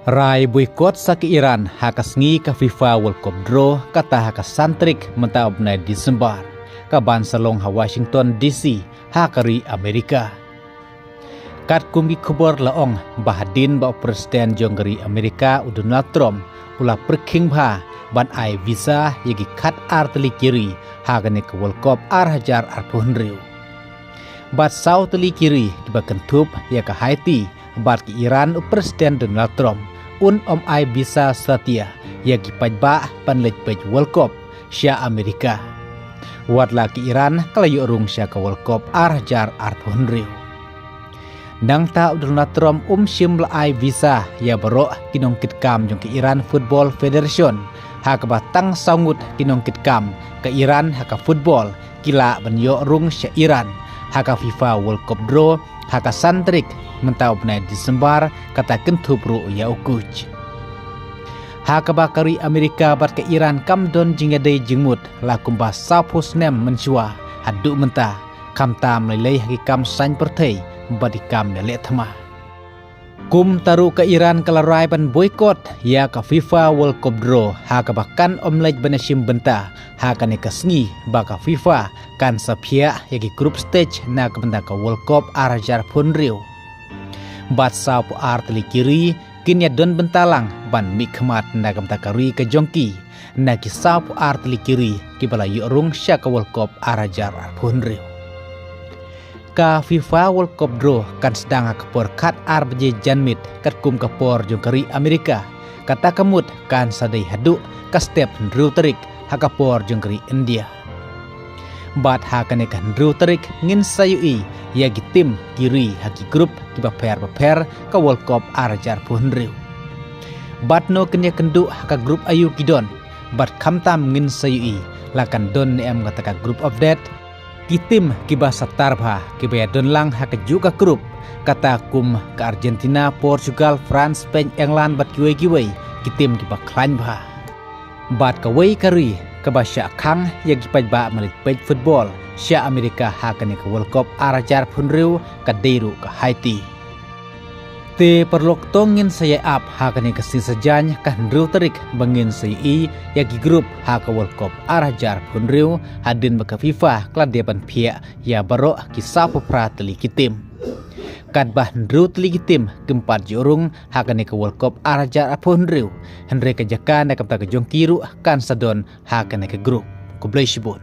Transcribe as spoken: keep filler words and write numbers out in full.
Rai boycott sa ka Iran ha ka sngi ka FIFA World Cup Draw kata ha ka san tarik mynta u bnai Disembar, ka ban sa long ha Washington D C ha ka ri Amerika. Katkum ki khubor la ong ba hadien ba u President jong ka ri Amerika u Donald Trump u la pyrkhing bha ban ai visa ïa ki khatar tylli ki ri ha kane ka World Cup ar hajar arphew hynriew. Bad saw tylli ki ri kiba kynthup ïa ka Haiti bad ka Iran, u President Donald Trump un ym ai visa satia ïa ki paidbah ban leit peit World Cup sha Amerika. Wat la ka Iran ka la ïoh rung sha ka World Cup ar hajar arphew hynriew. Nangta u Donald Trump um shym la ai visa ïa baroh ki nongkitkam jong ka Iran Football Federation, ha kaba tang saw ngut ki nongkitkam ka Iran ha ka football ki lah ban ïoh rung sha Iran ha ka FIFA World Cup Draw ha ka san tarik mynta u bnai Disembar, kata kynthup ruh ïa u coach. Ha kaba ka ri Amerika bad ka Iran kam don jingïadei jingmut la kumba sawphew snem mynshuwa haduh mynta, khamtam lei lei ha ki kam saiñ pyrthei bad ki kam ïaleh thma. Kumta ruh ka Iran ka la rai ban boycott ïa ka FIFA World Cup Draw ha kaba kan ym leit ban ïashim bynta ha kane ka sngi ba ka FIFA kan sa phiah ïa ki group stage na ka bynta ka World Cup ar hajar arphew hynriew. Bad sawphew ar tylli ki ri kin ïadon bynta lang ban mihkhmat na ka bynta ka ri ka jong ki na ki sawphew ar tylli ki ri kiba la ïoh rung sha ka World Cup ar hajar arphew hynriew. Ka FIFA World Cup Draw kan sdang ha ka por khatar baje janmiet katkum ka por jong ka ri Amerika, kata ka mut kan sa dei haduh ka step hynriew tarik ha ka por jong ka ri India. Bad ha kane ka hynriew tarik ngin sa ïohi ïa ki tim ki ri ha ki group kiba pher bapher ka World Cup ar hajar arphew hynriew. Bad no kin ïakynduh ha ka group aïu ki don, bad khamtam ngin sa ïohi la kan don ne em kata ka group of death, ki tim kiba sa tar bha kiba ïadon lang ha kajuh ka group, kata kum ka Argentina, Portugal, France, Spain, England bad kiwei kiwei ki tim kiba khlaiñ bha. Bad kawei ka ri kaba shah khang ïa ki paidbah ban leit peit football sha Amerika ha kane ka World Cup ar hajar arphew hynriew ka dei ruh ka Haiti. Te paralok, to ngin sa ïai ap ha kane ka sngi Saitjaiñ ka hynriew tarik ba ngin sa ïohi ïa ki group ha ka World Cup ar hajar arphew hynriew, hadien ba ka FIFA ka la dep ban phiah ïa baroh ki sawphew phra tylli ki tim. Katba hynriew tylli ki tim kim pat ïoh rung ha kane ka World Cup ar hajar arphew hynriew, hynrei ka jaka na ka bynta ka jong ki ruh kan sa don ha kane ka group. Khublei shibun.